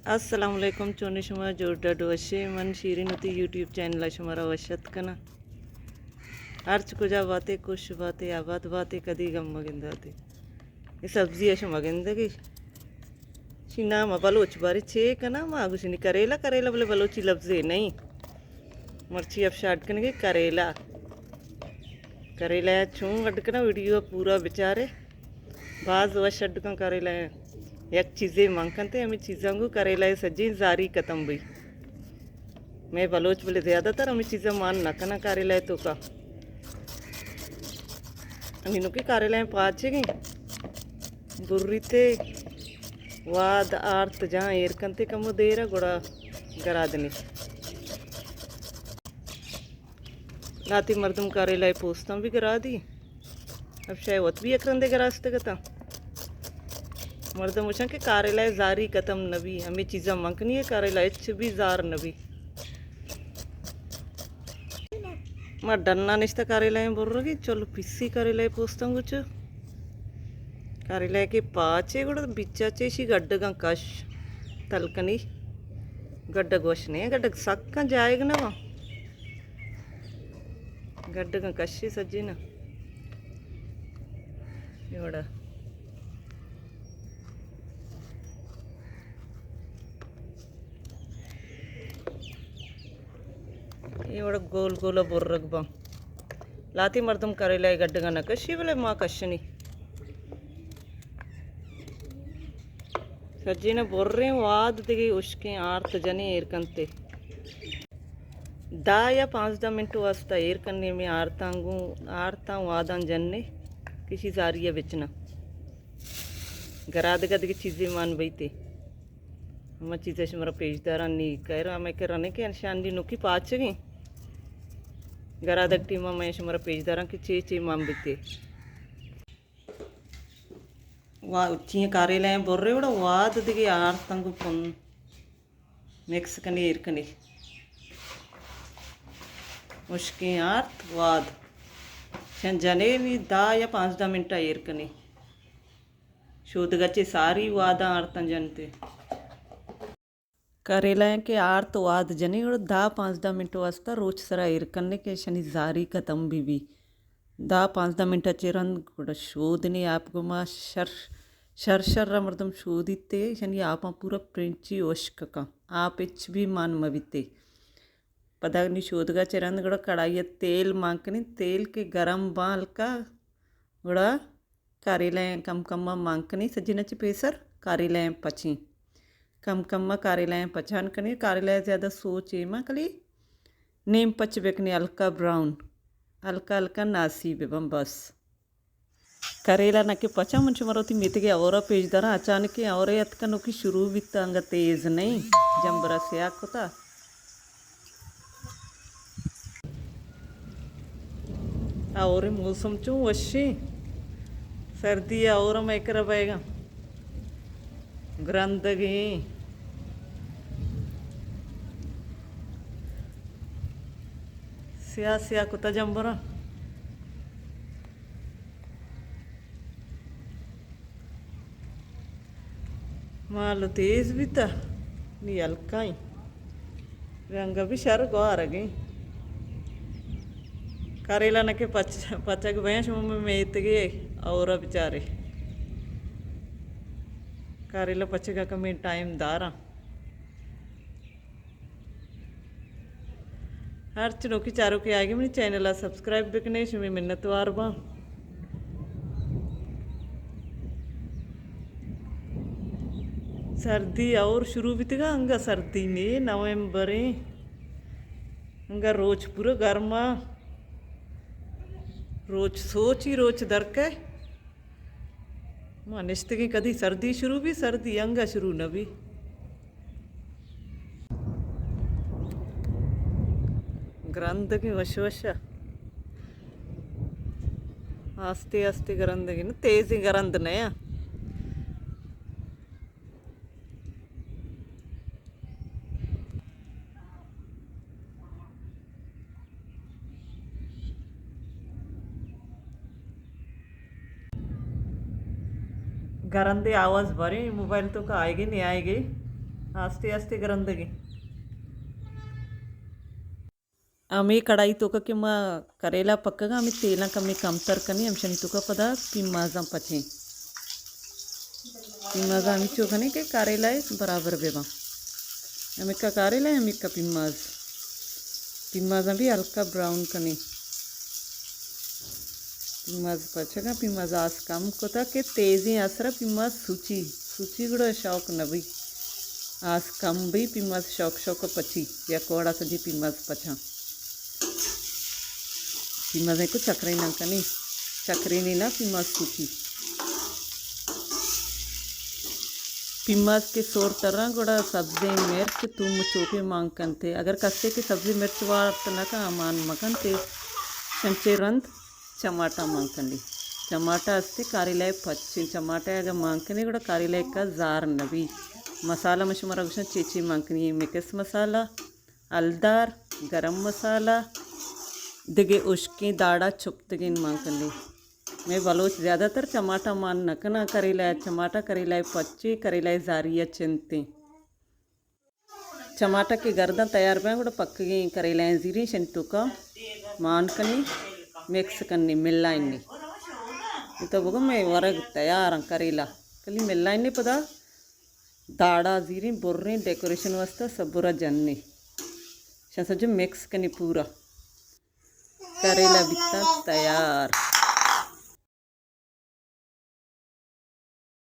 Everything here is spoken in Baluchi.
السلام علیکم، چونیں شما؟ جوڑ ڈڈ وشے؟ من شیرین وتی یوٹیوب چینل ءَ شمارا وش اتک کناں۔ ہرچ کجا باتے، خوش باتے، آباد باتے، کدی غم مگنداتے۔ اے سبزی ءَ شما گندگی؟ شی نام ءَ بلوچ بارے چے کناں؟ ما گوشنی کریلا، کریلا بلے بلوچی لفظے نہیں۔ مرچی اپشاٹ کنگی کریلا۔ کریلا چون اڈ کناں، ویڈیو پورا بچارے۔ باز وش اڈ کن کریلا۔ یک چیزے من کنتے، ہمیں چیزاں گو کریلا سجیں زاری ختم بی۔ مئے بلوچ بلے زیادہ تر ہمیں چیزاں مان نہ کناں کریلا توکا۔ ہمیں نوکی کریلا پاچگیں۔ بریتے واد آرت جاں ایر کنتے کمو دیرا گڑا گرادنی۔ لاتی مردم کاریلائے پوستاں بھی گرادی۔ اب شاید وت بھی یک رندے گراستگتاں۔ مردم گوشاں کہ کاریلائے زاری ختم نبی، ہمیں چیزاں منکنی ہے، کاریلائے اچ بھی زار نبی۔ ما ڈنا نشتہ کاریلائیں برگی، چلو پیسی کاریلائے پوستاں گچ۔ کاریلائے کہ پاچے گڑا بیچا چیشی گڈگاں کش تلکنی۔ گڈگ وش نہیں، گڈگ سکاں جائگ نہ وا۔ گڈگاں کشی سجی نا۔ یہ وڑا۔ اے وڑ گول گول ء برگ باں۔ لاتی مردم کریلہ ء گڈگاں نہ کشی، بلے ما کشنی۔ سجین ء بریں واد دگہ اشکیں آرت جنیں ایر کنتے۔ دہ یا پانزدہ منٹ واسطہ ایر کنیں، میں آرتاں گوں، آرتاں واداں جنیں، کشی زاری ء بچنا۔ گرادگ ء دگہ چیزے مان بیتے۔ ہما چیز ء شمارا پیش داراں نی کئے را ہمے کرا نے کہ انشان دی نوکی پاچگیں۔ گرادگ ٹیم ء میں شمارا پیش داراں کہ چے چے مان بیتے۔ وا، چین کاریلیں برے وڑا واد دگہ آرتاں گوں پن مکس کنی ایر کنی۔ مشکیں آرت واد۔ چن جنے بھی دہ یا پانزدہ منٹ ایر کنی۔ شودگا چہ ساری واداں آرتاں جنتے۔ کریلائیں کہ آرت واد جنی گڑا دہ پانزدہ منٹ واسطہ روچ سرا ایر کنے کہ شنی زاری ختم بی بی۔ دہ پانزدہ منٹ چہ رند گڑا شودنی آپ گما شر، شر شر را مردم شودیتے، شنی آپاں پورا پرنچی اشک کن۔ آپ اچ بھی مان مبیتے۔ پدا نی شودگا چہ رند گڑا کڑائی تیل مان کنی، تیل کہ گرم باں ہلکا گڑا کاریلیں کم کم ء مان کنی، سجین ء چہ پیسر کاریلیں پچیں۔ کم کم ء کاریلیں پچان کنی، کاریلہ زیادہ سوچ اے مہ کلی نیم پچ بکنی، ہلکا براؤن، ہلکا ہلکا ناسی ببن بس۔ کریلا نہ کہ پچا من شمارا وتی میتگے اورا پیش داراں، اچانکیں اورے اتکا نوکی شروع بیتا، انگا تیز نہیں، جمبرا سیاہ کتا۔ اور موسم چون وشیں، سردی اور مئے کرا بئیگا گرندگیں۔ سیاہ سیاہ کتا جمبراں۔ مال تیز بیتا، نی ہلکائیں۔ رنگ بھی شر گوارگیں۔ کریلا نہ کہ پچ، پچگ بیاں شما میں میتگے اور بچارے۔ کریلا پچگا کمیں ٹائم داراں۔ ہر چنوکی چاروکے آئیگی منی چینل ء سبسکرائب بکنے، شمی منتوار باں۔ سردی اور شروع بیتگا، انگا سردی نے، نومبر ایں، انگا روچ پورا گرما، روچ سوچی روچ درکے۔ ما نشتگیں کدی سردی شروع بی، سردی انگا شروع نہ بی۔ گرندگیں وش وش ء۔ آستے آستے گرندگیں، نہ تیزیں گرند نہ ء۔ گرندے آواز بریں، موبائل تو کا آئیگے نہیں آئیگے۔ آستے آستے گرندگیں۔ ہمے کڑائی توکا کہ ما کریلا پکگا، ہمے تیلاں کمے کمتر کنیں، ہمشانی توکا پدا پیمازاں پچیں۔ پیمازاں ہمینچو کنیں کہ کریلا برابر بباں۔ ہمیکا کریلا، ہمیکا پیماز۔ پیمازاں بھی ہلکا براؤن کنیں۔ پیماز پچگا، پیماز آس کم کتا کہ تیزیں آسرا پیماز سوچی، سوچی گڑا شوق نبی۔ آس کم بی، پیماز شوق شوق پچی، یک وڑا سجی پیماز پچاں۔ پیماز کو چکرے نہ کنی، چکرے نی نہ پیماز سوچی۔ پیماز کہ سور تراں گڑا سبزیں مرچ، توم چوپے مان کنتے۔ اگر کسے کہ سبزی مرچ وارت نہ کن، مان مکنتے۔ چنچے رند چماٹا مان کنی۔ چماٹا استے کریلائے پچیں۔ چماٹا اگر مان کنی گڑا کریلائے کا زار نبی۔ مسالہ من شمارا گوشاں چی چی مان کنی۔ مکس مسالہ، ہلدار، گرم مسالہ، دگہ اشکیں داڑا چپتگیں مان کنی۔ مئے بلوچ زیادہ تر چماٹا مان نہ کناں کریلہ ءَ، چماٹا کریلہ ءِ پچے، کریلہ ءِ زاری ءَ چنتیں۔ چماٹا کہ گرداں تیار بیاں گڑا پکگیں کریلہ ءَ زیریں شنی توکا مان کنی، مکس کنی، ملائنی۔ اے تو بگو مئے ورگ تیار ایں کریلہ۔ کلی ملائنی پدا داڑا زیریں بریں ڈیکوریشن واسطہ سبرا جنی۔ شن سجو مکس کنی پورا۔ کریلا بیتا تیار۔